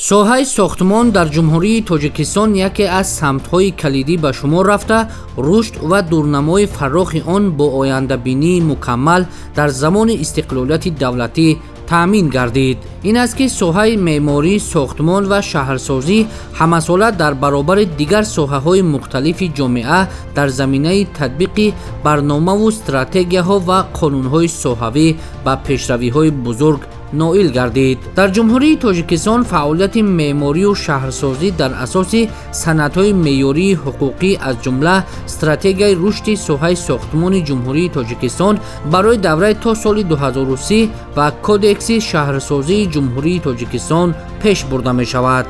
Соҳаи сохтмон дар Ҷумҳурии Тоҷикистон яке аз самтҳои калидӣ ба шумор рафта, рушд ва дурнамои фаррохи он бо ояндабинии мукаммал дар замони истиқлолияти давлатӣ таъмин гардид. Ин аст, ки соҳаи меъморӣ, сохтмон ва шаҳрсозӣ ҳамасола дар баробари дигар соҳаҳои мухталифи ҷомеа дар заминаи татбиқи барномаву стратегияҳо ва қонунҳои соҳавӣ ба пешравиҳои бузург ноил гардид. Дар Ҷумҳурии Тоҷикистон фаъолияти меъморию шаҳрсозӣ дар асоси санадҳои меъёрии ҳуқуқӣ, аз ҷумла стратегияи рушди соҳаи сохтмони Ҷумҳурии Тоҷикистон барои давраи то соли 2030 ва Кодекси шаҳрсозии Ҷумҳурии Тоҷикистон пеш бурда мешавад.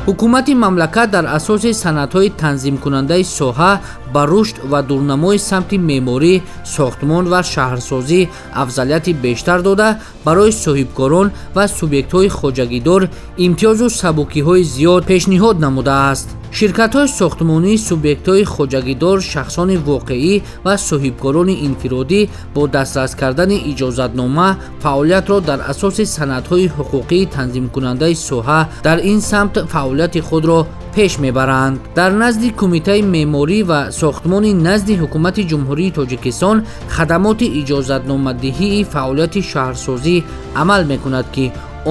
Ҳукумати мамлакат дар асоси санадҳои танзимкунандаи соҳа ба рушд ва дурнамои самти меъморӣ, сохтмон ва шаҳрсозӣ афзалияти бештар дода, барои соҳибкорон ва субъектҳои хоҷагидор имтиёзу сабукиҳои зиёд пешниҳод намудааст. Ширкатҳои сохтмонӣ, субъектҳои хоҷагидор, шахсони воқеӣ ва соҳибкорони инфиродӣ бо дастрас кардани иҷозатнома фаъолиятро дар асоси санадҳои ҳуқуқии танзимкунандаи соҳа дар ин самт фаъолияти худро пеш мебаранд. Дар назди Кумитаи меъморӣ ва сохтмони назди Ҳукумати Ҷумҳурии Тоҷикистон хадамоти иҷозатномадиҳии фаъолияти шаҳрсозӣ амал мекунад, ки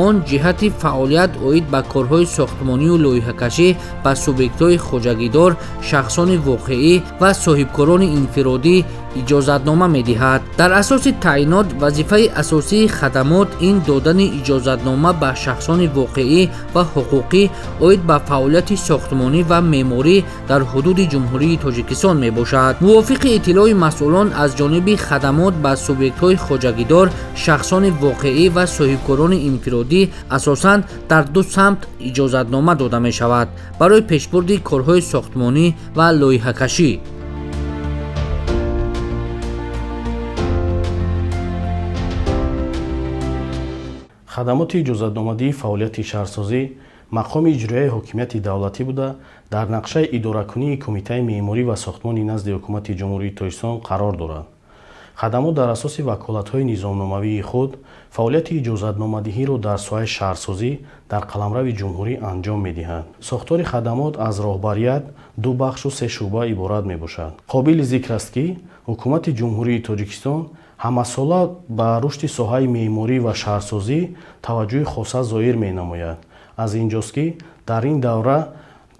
он ҷиҳати фаъолият оид ба корҳои сохтмонию лоиҳакашӣ ба субъектҳои хоҷагидор, шахсони воқеӣ ва соҳибкорони инфиродӣ иҷозатнома медиҳад. Дар асоси таъйинот, вазифаи асосии хадамот ин додани иҷозатнома ба шахсони воқеӣ ва ҳуқуқӣ оид ба фаъолияти сохтмонӣ ва меъморӣ дар ҳудуди Ҷумҳурии Тоҷикистон мебошад. Мувофиқи иттилои масъулон, аз ҷониби хадамот ба субъектҳои хоҷагидор, шахсони воқеӣ ва соҳибкорони инфиродӣ асосан дар ду самт иҷозатнома дода мешавад: барои пешбурди корҳои сохтмонӣ ва лоиҳакашӣ. Хадамоти иҷозатномадиҳии фаъолияти шаҳрсозӣ мақоми иҷроияи ҳокимияти давлатӣ буда, дар нақшаи идоракунии Кумитаи меъморӣ ва сохтмони назди Ҳукумати Ҷумҳурии Тоҷикистон қарор дорад. Хадамот дар асоси ваколатҳои низомномавии худ фаъолияти иҷозатномадиҳиро дар соҳаи шаҳрсозӣ дар қаламрави ҷумҳурӣ анҷом медиҳад. Сохтори хадамот аз роҳбарият, ду бахшу се шӯъба иборат мебошад. Қобили зикр аст, ки Ҳукумати Ҷумҳурии Тоҷикистон ҳамасола ба рушди соҳаи меъморӣ ва шаҳрсозӣ таваҷҷӯҳи хоса зоҳир менамояд. Аз инҷост, ки дар ин давра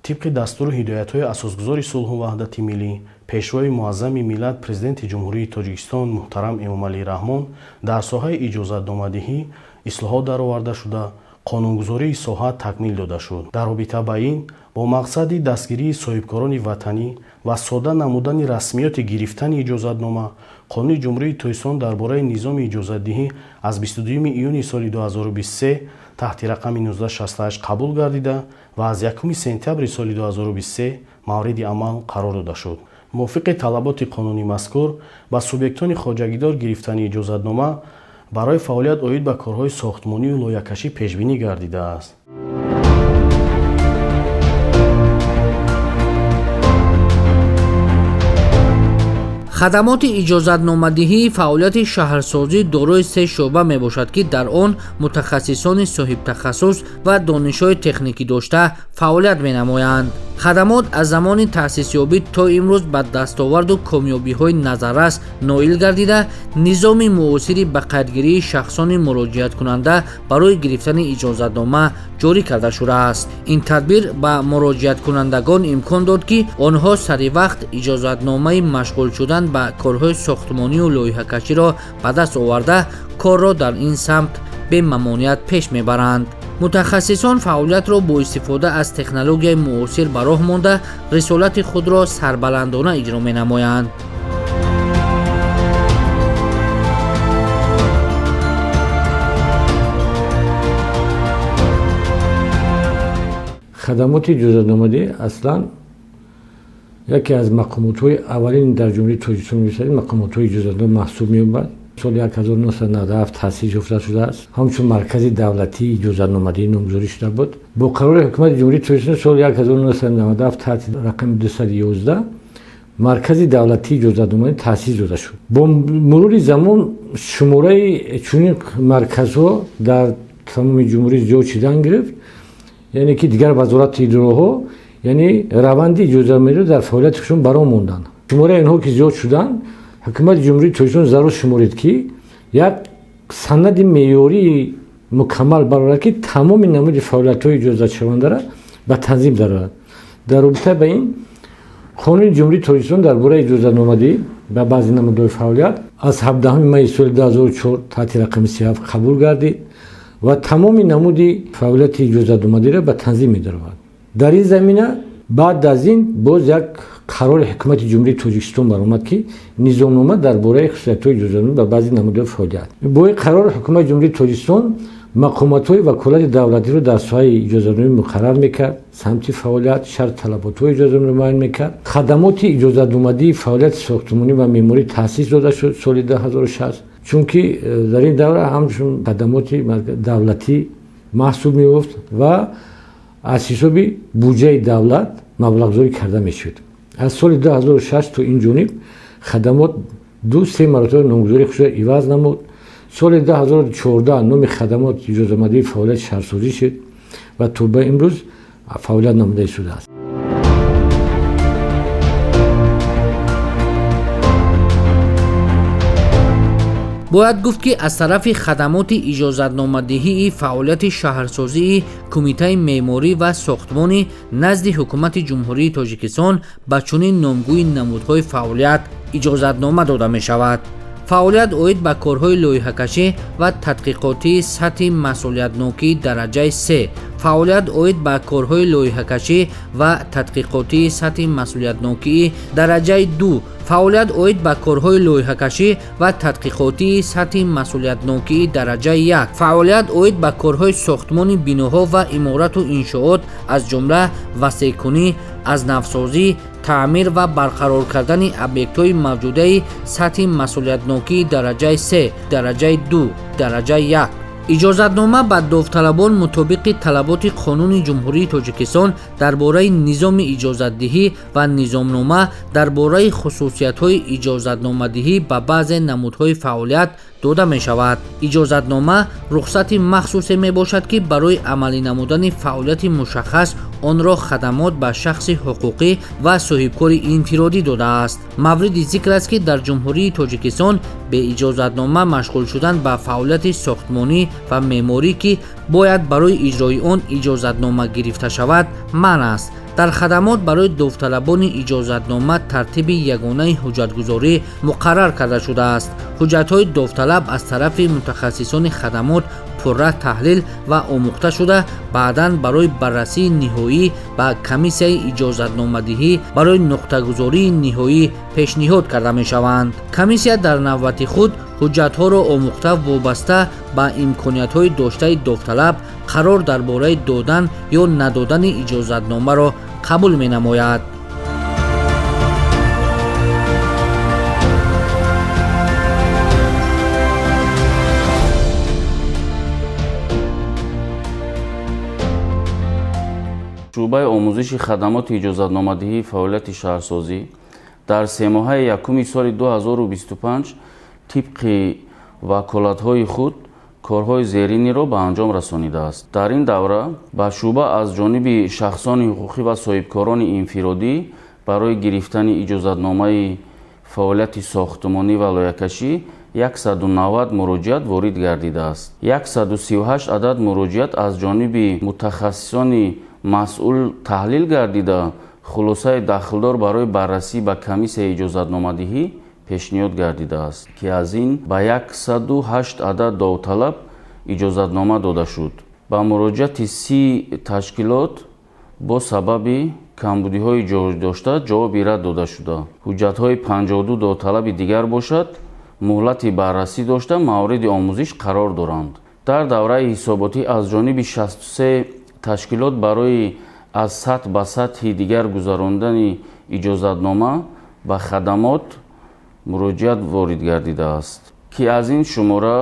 тибқи дастуру ҳидоятҳои Асосгузори сулҳу ваҳдати миллӣ, Пешвои муаззами миллат, Президенти Ҷумҳурии Тоҷикистон муҳтарам Эмомалӣ Раҳмон дар соҳаи иҷозатномадиҳӣ ислоҳот дароварда шуда, қонунгузории соҳа такмил дода шуд. Дар робита ба ин, бо мақсади дастгирии соҳибкорони ватанӣ ва сода намудани расмиёти гирифтани иҷозатнома, Қонуни Ҷумҳурии Тоҷикистон дар бораи низоми иҷозатдиҳӣ аз 22 июни соли 2023 таҳти рақами 1968 қабул гардида ва аз 1 сентябри соли 2023 мавриди амал қарор дода шуд. Мувофиқи талаботи қонуни мазкур, ба субъектони хоҷагидор гирифтани иҷозатнома барои фаъолият оид ба корҳои сохтмонию лоиҳакашӣ пешбинӣ гардидааст. Хадамоти иҷозатномадиҳии фаъолияти шаҳрсозӣ дорои се шӯъба мебошад, ки дар он мутахассисони соҳибтахассус ва донишҳои техникӣ дошта фаъолият менамоянд. Хадамот аз замони таъсисёбӣ то имрӯз ба дастоварду комёбиҳои назаррас ноил гардида, низоми муосири ба қайдгирии шахсони муроҷиаткунанда барои гирифтани иҷозатнома ҷорӣ карда шудааст. Ин тадбир ба муроҷиаткунандагон имкон дод, ки онҳо сари вақт иҷозатномаи машғул шудан ба корҳои сохтмонию лоиҳакаширо ба даст оварда, корро дар ин самт бемамоният пеш мебаранд. Мутахассисон фаъолиятро бо истифода аз технологияи муосир ба роҳ монда, рисолати худро сарбаландона иҷро менамоянд. Хадамоти иҷозатномадиҳӣ аслан яке аз мақомотҳои аввалин дар Ҷумҳурии Тоҷикистон мешавад, мақомотҳои иҷозатнома маҳсуб меёбад. Соли 1997 таъсис ёфта шудааст, ҳамчун маркази давлатии иҷозатномадиҳӣ номгузорӣ шуда буд. Бо қарори Ҳукумати Ҷумҳурии Тоҷикистон соли 1997 таҳти рақами 211 Маркази давлатии иҷозатномадиҳӣ таъсис дода шуд. Бо мурури замон шумораи чунин марказҳо дар тамоми ҷумҳурӣ зиёд шудан гирифт, яъне ки дигар вазорату идораҳо яъне раванди иҷозатномадиҳиро дар фаъолияти худшон баро монданд. Шумораи инҳо ки зиёд шуданд, ҳукумати Ҷумҳурии Тоҷикистон зарур шуморид, ки як санади меъёрии мукаммал барорад, ки тамоми намуди фаъолиятҳои иҷозатшавандаро ба танзим дарорад. Дар робита ба ин Қонуни Ҷумҳурии Тоҷикистон дар бораи иҷозатномадиҳӣ ба баъзе намудҳои фаъолият аз 17 майи соли 2004 таҳти рақами 37 қабул гардид ва тамоми намуди фаъолияти иҷозатномадиҳиро ба танзим медаровард. Дар ин замина баъд аз ин боз як қарори Ҳукумати Ҷумҳурии Тоҷикистон баромад, ки низомнома дар бораи хусусиятҳои иҷозатнома ба баъзе намудҳои фаъолият. Бо ин қарор Ҳукумати Ҷумҳурии Тоҷикистон мақомотҳои ваколати давлатиро дар соҳаи иҷозатномӣ муқаррар мекард, самти фаъолият, шарт талаботҳои иҷозатномаро муайян мекард. Хадамоти иҷозатномадии фаъолияти сохтмонӣ ва меъморӣ таъсис дода шуд соли 2006, чунки дар ин давра ҳамчун хадамоти давлатӣ маҳсуб меёфт ва аз ҳисоби буҷаи давлат маблағгузорӣ карда мешуд. Аз соли 2006 то ин ҷониб хадамот 2-3 маротиба номгузории худро иваз намуд. Соли 2014 номи хадамот иҷозатномадии фаъолияти шаҳрсозӣ шуд ва то ба имрӯз фаъолият намуда истодааст. Бояд гуфт, ки аз тарафи хадамоти иҷозатномадиҳии фаъолияти шаҳрсозии Кумитаи меъморӣ ва сохтмонӣ назди Ҳукумати Ҷумҳурии Тоҷикистон ба чунин номгӯи намудҳои фаъолият иҷозатнома дода мешавад. Фаъолият оид ба корҳои лоиҳакашӣ ва тадқиқотии сатҳи масъулиятнокии дараҷаи се, фаъолият оид ба корҳои лоиҳакашӣ ва тадқиқотии сатҳи масъулиятнокии дараҷаи ду, фаъолият оид ба корҳои лоиҳакашӣ ва тадқиқотии сатҳи масъулиятнокии дараҷаи як, фаъолият оид ба корҳои сохтмони биноҳо ва иморату иншоот, аз ҷумла васеъкунӣ, аз навсозӣ, таъмир ва барқарор кардани объектҳои мавҷудаи сатҳи масъулиятнокии дараҷаи се, дараҷаи ду, дараҷаи як. Иҷозатнома ба довталабон мутобиқи талаботи Қонуни Ҷумҳурии Тоҷикистон дар бораи низоми иҷозатдиҳӣ ва низомнома дар бораи хусусиятҳои иҷозатномадиҳӣ ба баъзе намудҳои фаъолият дода мешавад. Иҷозатнома рухсати махсусе мебошад, ки барои амалӣ намудани фаъолияти мушаххас онро хадамот ба шахси ҳуқуқӣ ва соҳибкори инфиродӣ додааст. Мавриди зикр аст, ки дар Ҷумҳурии Тоҷикистон беиҷозатнома машғул шудан ба фаъолияти сохтмонӣ ва меъморӣ, ки бояд барои иҷрои он иҷозатнома гирифта шавад, манъ аст. Дар хадамот барои довталабони иҷозатнома тартиби ягонаи ҳуҷҷатгузорӣ муқаррар карда шудааст. Ҳуҷҷатҳои довталаб аз тарафи мутахассисони хадамот пурра таҳлил ва омӯхта шуда, баъдан барои баррасии ниҳоӣ ба комиссияи иҷозатномадиҳӣ барои нуқтагузории ниҳоӣ пешниҳод карда мешаванд. Комиссия дар навбати худ ҳуҷҷатҳоро омӯхта, вобаста ба имкониятҳои доштаи довталаб қарор дар бораи додан ё надодани иҷозатномаро қабул менамояд. Шӯъбаи омӯзиши хадамоти иҷозатномадиҳии фаъолияти шаҳрсозӣ дар семоҳаи якуми соли 2025 тибқи ваколатҳои худ корҳои зериниро ба анҷом расонидааст. Дар ин давра ба шӯъба аз ҷониби шахсони ҳуқуқӣ ва соҳибкорони инфиродӣ барои гирифтани иҷозатномаи фаъолияти сохтмонӣ ва лоиҳакашӣ 190 муроҷиат ворид гардидааст. 138 адад муроҷиат аз ҷониби мутахассисони масъул таҳлил гардида, хулосаи дахлдор барои баррасӣ ба комиссияи иҷозатномадиҳӣ пешниҳод гардидааст, ки аз ин ба 108 адад довталаб иҷозатнома дода шуд. Ба муроҷиати 30 ташкилот бо сабаби камбудиҳои ҷой дошта ҷавоби рад дода шуда, ҳуҷҷатҳои 52 довталаби дигар бошад, муҳлати баррасӣ дошта, мавриди омӯзиш қарор доранд. Дар давраи ҳисоботӣ аз ҷониби 63 ташкилот барои аз сатҳ ба сатҳи дигар гузарондани иҷозатнома ба хадамот муроҷиат ворид гардидааст, ки аз ин шумора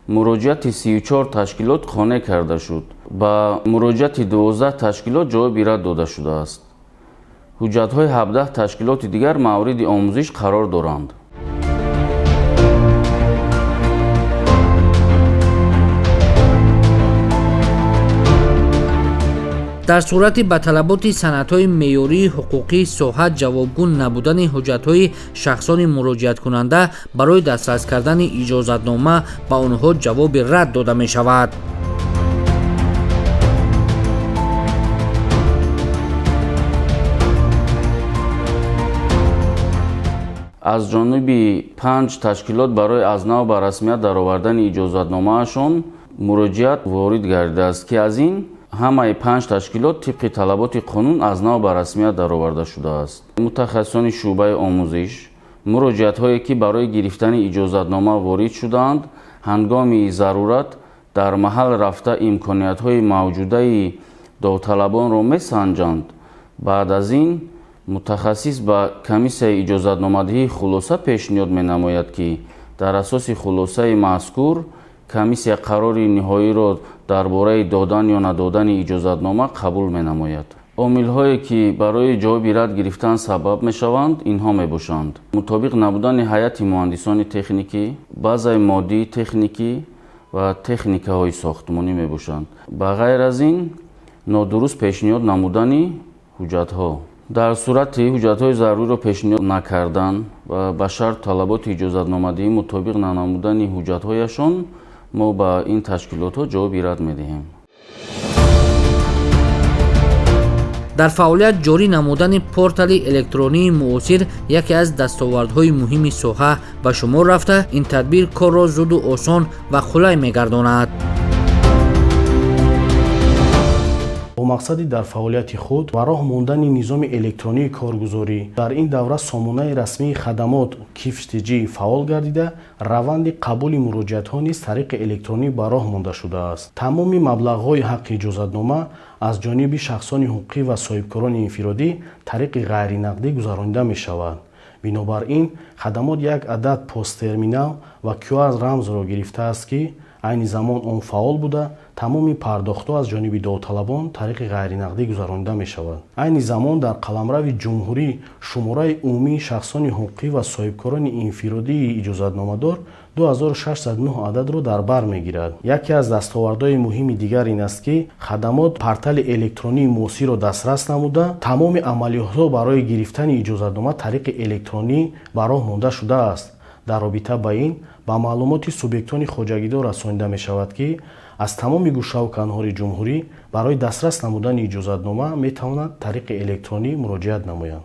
муроҷиати 34 ташкилот қонеъ карда шуд. Ба муроҷиати 12 ташкилот ҷавоби рад дода шудааст. Ҳуҷҷатҳои 17 ташкилоти дигар мавриди омӯзиш қарор доранд. Дар сурати ба талаботи санадҳои меъёрии ҳуқуқии соҳа ҷавобгӯ набудани ҳуҷҷатҳои шахсони муроҷиаткунанда барои дастрас кардани иҷозатнома ба онҳо ҷавоби рад дода мешавад. Аз ҷониби 5 ташкилот барои аз нав ба расмият даровардани иҷозатномаашон муроҷиат ворид гардидааст, ки аз ин ҳамаи 5 ташкилот тибқи талаботи қонун аз нав ба расмият дароварда шудааст. Мутахассисони шӯъбаи омӯзиш муроҷиатҳое ки барои гирифтани иҷозатнома ворид шудаанд, ҳангоми зарурат дар маҳал рафта имкониятҳои мавҷудаи довталабонро месанҷанд. Баъд аз ин мутахассис ба комиссияи иҷозатномадиҳӣ хулоса пешниҳод менамояд, ки дар асоси хулосаи мазкур комиссия қарори ниҳоиро дар бораи додан ё надодани иҷозатнома қабул менамояд. Омилҳое ки барои ҷавоби рад гирифтан сабаб мешаванд, инҳо мебошанд: мутобиқ набудани ҳайати муҳандисони техникӣ, базаи моддии техникӣ ва техникаҳои сохтмонӣ мебошанд. Ба ғайр аз ин, нодуруст пешниҳод намудани ҳуҷҷатҳо. Дар сурати ҳуҷҷатҳои заруриро пешниҳод накардан ва ба шарт талаботи иҷозатномадиҳӣ мутобиқ нанамудани ҳуҷҷатҳояшон мо ба ин ташкилотҳо ҷавоби рад медиҳем. Дар фаъолият ҷорӣ намудани портали электронии муосир яке аз дастовардҳои муҳими соҳа ба шумор рафта, ин тадбир корро зуду осон ва қулай мегардонад. Бо мақсади дар фаъолияти худ ва роҳ мондани низоми электронии коргузорӣ дар ин давра сомонаи расмии хадамот КИФШ.ТЖ фаъол гардида, раванди қабули муроҷиатҳо низ тариқи электронӣ ба роҳ монда шудааст. Тамоми маблағҳои ҳаққи иҷозатнома аз ҷониби шахсони ҳуқуқӣ ва соҳибкорони инфиродӣ тариқи ғайринақдӣ гузаронида мешавад. Бинобар ин хадамот як адад посттерминал ва QR рамзро гирифтааст, ки айни замон он фаъол буда, тамоми пардохтҳо аз ҷониби довталабон тариқи ғайринақдӣ гузаронида мешавад. Айни замон дар қаламрави ҷумҳурӣ шумораи умумии шахсони ҳуқуқӣ ва соҳибкорони инфиродии иҷозатномадор 2609 ададро дар бар мегирад. Яке аз дастовардҳои муҳими дигар ин аст, ки хадамот портали электронии муосирро дастрас намуда, тамоми амалиётҳо барои гирифтани иҷозатнома тариқи электронӣ ба роҳ монда шудааст. Дар робита ба ин ба маълумоти субъектони хоҷагидор расонида мешавад, ки аз тамоми гӯшаву канҳори ҷумҳурӣ барои дастрас намудани иҷозатнома метавонанд тариқи электронӣ муроҷиат намоянд.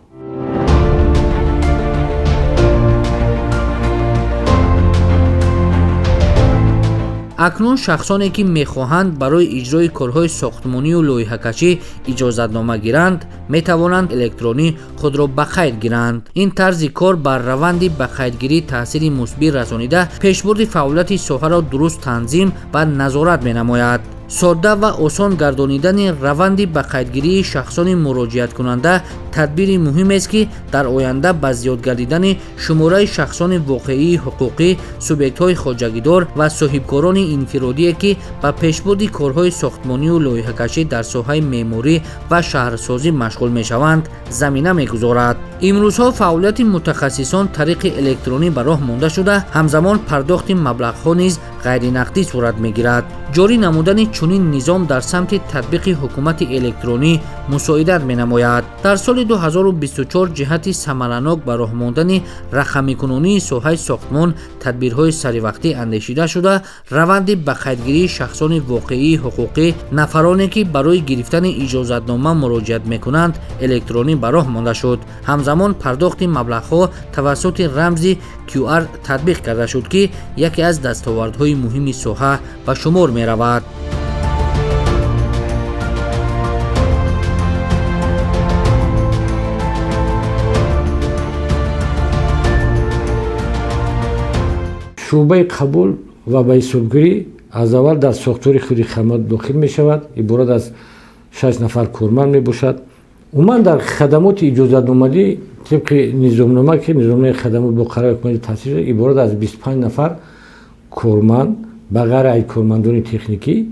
Акнун шахсоне ки мехоҳанд барои иҷрои корҳои сохтмонию лоиҳакашӣ иҷозатнома гиранд, метавонанд электронӣ худро ба қайд гиранд. Ин тарзи кор бар раванди ба қайдгирӣ таъсири мусбӣ расонида, пешбурди фаъолияти соҳаро дуруст танзим ва назорат менамояд. Содда ва осон гардонидани раванди ба қайдгирии шахсони муроҷиаткунанда тадбири муҳимест, ки дар оянда ба зиёд гардидани шумораи шахсони воқеии ҳуқуқӣ, субъектҳои хоҷагидор ва соҳибкорони инфиродие, ки ба пешбурди корҳои сохтмонию лоиҳакашӣ дар соҳаи меъморӣ ва шаҳрсозӣ машғул мешаванд, замина мегузорад. Имрӯзҳо фаъолияти мутахассисон тариқи электронӣ ба роҳ монда шуда, ҳамзамон пардохти маблағҳо низ ғайринақдӣ сурат мегирад. Ҷорӣ намудани чунин низом дар самти татбиқи ҳукумати электронӣ мусоидат менамояд. Дар соли 2024 ҷиҳати самаранок ба роҳ мондани рақамикунонии соҳаи сохтмон тадбирҳои саривақтӣ андешида шуда, раванди ба қайдгирии шахсони воқеии ҳуқуқӣ, нафароне ки барои гирифтани иҷозатнома муроҷиат мекунанд, электронӣ ба роҳ монда шуд. Ҳамзамон пардохти маблағҳо тавассути рамзи QR татбиқ карда шуд, ки яке аз дастовардҳои муҳими соҳа ба шумор меравад. Шӯъбаи қабул ва ба ҳисобгирӣ аз аввал дар сохтори худи хадамот дохил мешавад. Иборат аз 6 нафар корманд мебошад. Умуман дар хадамоти иҷозатномадӣ тибқи низомнома, ки низомномаи хадамот бо қарори ҳукумати таъсис шуда, иборат аз 25 нафар корманд ба ғайр аз кормандони техникӣ,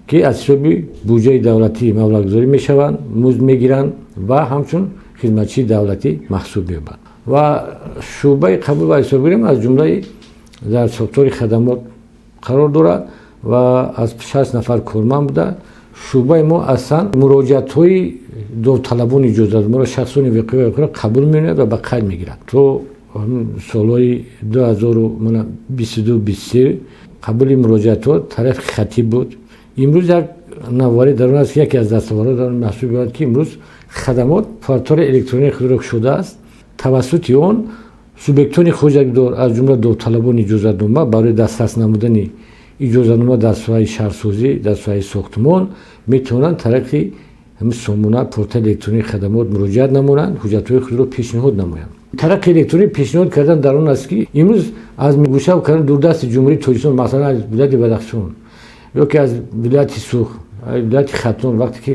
ки аз ҳисоби буҷаи давлатӣ маблағгузорӣ мешаванд, музд мегиранд ва ҳамчун Хизматчии давлатӣ маҳсуб меёбад. Ва шӯъбаи қабул ва ҳисобгирӣ аз ҷумлаи дар сохтори хадамот қарор дорад ва аз 60 нафар корманд буда. Шӯъбаи мо аслан муроҷиатҳои довталабони иҷозатномаро, шахсони воқеиро қабул мекунад ва ба қайд мегирад. То солҳои 2022-23 қабули муроҷиатҳо тарафи хатӣ буд. Имрӯз як навоварӣ дар он аст ки яке аз дастовардҳо дар он маҳсуб меёбад, ки имрӯз хадамот портали электронии худро кушодааст. Тавассути он субъектони хоҷагидор, аз ҷумла довталабони иҷозатнома, барои дастрас намудани иҷозатнома дар соҳаи шаҳрсозӣ, дар соҳаи сохтмон метавонанд тариқи ҳамин сомона, портали электронии хадамот муроҷиат намоянд, ҳуҷҷатҳои худро пешниҳод намоянд. Тариқи электронӣ пешниҳод кардан дар он аст, ки имрӯз аз гӯшаву канори дурдасти Ҷумҳурии Тоҷикистон, масалан аз вилояти Бадахшон ё ки аз вилояти Суғд, вилояти Хатлон, вақте ки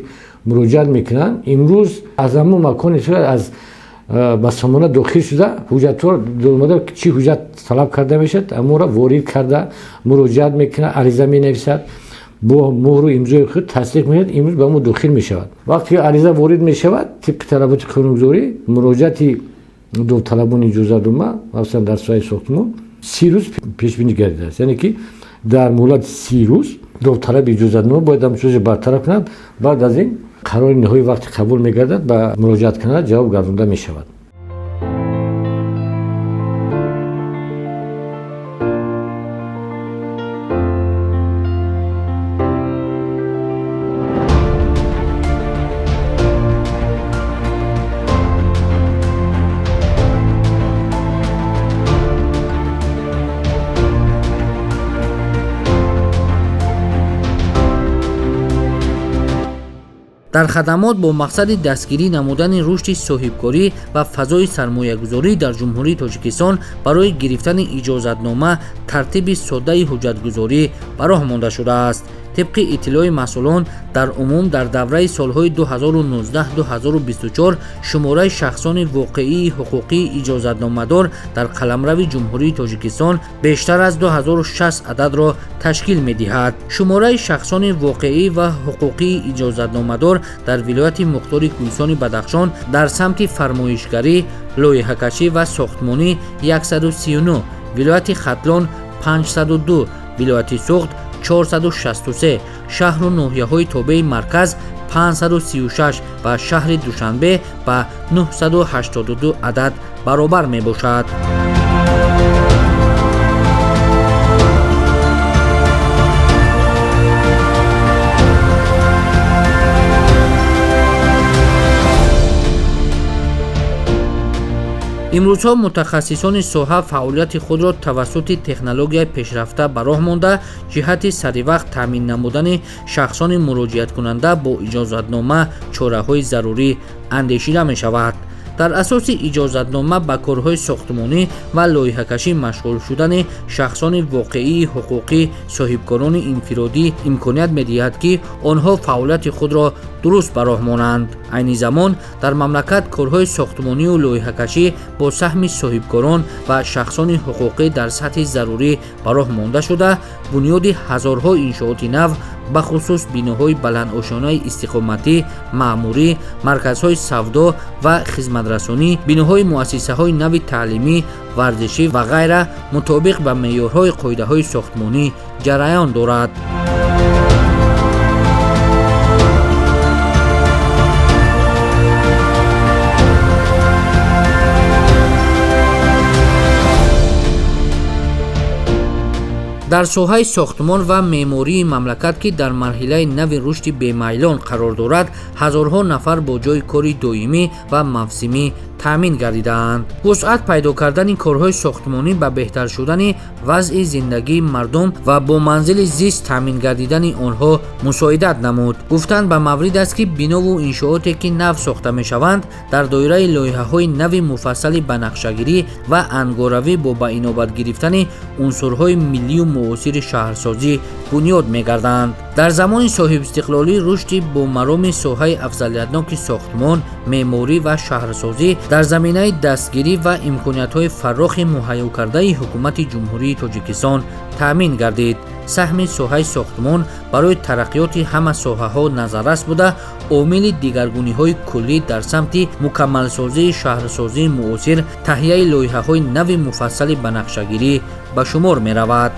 муроҷиат мекунанд, имрӯз аз ҳамон маконе аз ба сомона дохил шуда, ҳуҷҷатҳо омада, чӣ ҳуҷҷат талаб карда мешавад, ҳамонро ворид карда муроҷиат мекунад, ариза менависад, бо муҳру имзои худ тасдиқ мекунад, имрӯз ба мо дохил мешавад. Вақте ки ариза ворид мешавад, тибқи талаботи қонунгузорӣ муроҷиати довталабони иҷозатнома, махсусан дар соҳаи сохтмон, 30 рӯз пешбинӣ гардидааст, яъне ки дар муҳлати 30 рӯз довталаби иҷозатнома бояд ҳамчунин бартараф кунад. Баъд аз ин қарори ниҳоӣ вақте қабул мегардад, ба муроҷиаткунанда ҷавоб гардонда мешавад. Дар хадамот бо мақсади дастгирӣ намудани рушди соҳибкорӣ ва фазои сармоягузорӣ дар Ҷумҳурии Тоҷикистон барои гирифтани иҷозатнома тартиби соддаи ҳуҷҷатгузорӣ ба роҳ монда шудааст. Тибқи иттилои масъулон, дар умум дар давраи солҳои 2019-2024 шумораи шахсони воқеии ҳуқуқии иҷозатномадор дар қаламрави Ҷумҳурии Тоҷикистон бештар аз 2060 ададро ташкил медиҳад. Шумораи шахсони воқеӣ ва ҳуқуқии иҷозатномадор дар вилояти мухтори Кӯҳистони Бадахшон дар самти фармоишгарӣ, лоиҳакашӣ ва сохтмонӣ 139, вилояти Хатлон 502, вилояти Суғд 463, шаҳру ноҳияҳои тобеи марказ 536 ва шаҳри Душанбе ба 982 адад баробар мебошад. Имрӯзҳо мутахассисони соҳа фаъолияти худро тавассути технологияи пешрафта ба роҳ монда, ҷиҳати саривақт таъмин намудани шахсони муроҷиаткунанда бо иҷозатнома чораҳои зарурӣ андешида мешавад. Дар асоси иҷозатнома ба корҳои сохтмонӣ ва лоиҳакашӣ машғул шудани шахсони воқеии ҳуқуқӣ, соҳибкорони инфиродӣ имконият медиҳад, ки онҳо фаъолияти худро дуруст ба роҳ монанд. Айни замон дар мамлакат корҳои сохтмонию лоиҳакашӣ бо саҳми соҳибкорон ва шахсони ҳуқуқӣ дар сатҳи зарурӣ ба роҳ монда шуда, бунёди ҳазорҳо иншооти нав, бахусус биноҳои баландошёнаи истиқоматӣ, маъмурӣ, марказҳои савдо ва хизматрасонӣ, биноҳои муассисаҳои нави таълимӣ, варзишӣ ва ғайра мутобиқ ба меъёрҳои қоидаҳои сохтмонӣ ҷараён дорад. Дар соҳаи сохтмон ва меъмории мамлакат, ки дар марҳилаи нави рушди бемайлон қарор дорад, ҳазорҳо нафар бо ҷойи кори доимӣ ва мавсимӣ таъмин гардидаанд. Вусъат пайдо кардани корҳои сохтмонӣ ба беҳтар шудани вазъи зиндагии мардум ва бо манзили зист таъмин гардидани онҳо мусоидат намуд. Гуфтан ба маврид аст, ки бинову иншооте, ки нав сохта мешаванд, дар доираи лоиҳаҳои нави муфассали банақшагирӣ ва ангоравӣ бо ба инобат гирифтани унсурҳои миллию муосири шаҳрсозӣ бунёд мегарданд. Дар замони соҳибистиқлолӣ рушди бо мароми соҳаи афзалиятноки сохтмон, меъморӣ ва шаҳрсозӣ дар заминаи дастгирӣ ва имкониятҳои фаррохи муҳайё кардаи ҳукумати Ҷумҳурии Тоҷикистон таъмин гардид. Саҳми соҳаи сохтмон барои тараққиёти ҳама соҳаҳо назаррас буда, омили дигаргуниҳои куллӣ дар самти мукаммалсозии шаҳрсозии муосир, таҳияи лоиҳаҳои нави муфассали банақшагирӣ ба шумор меравад.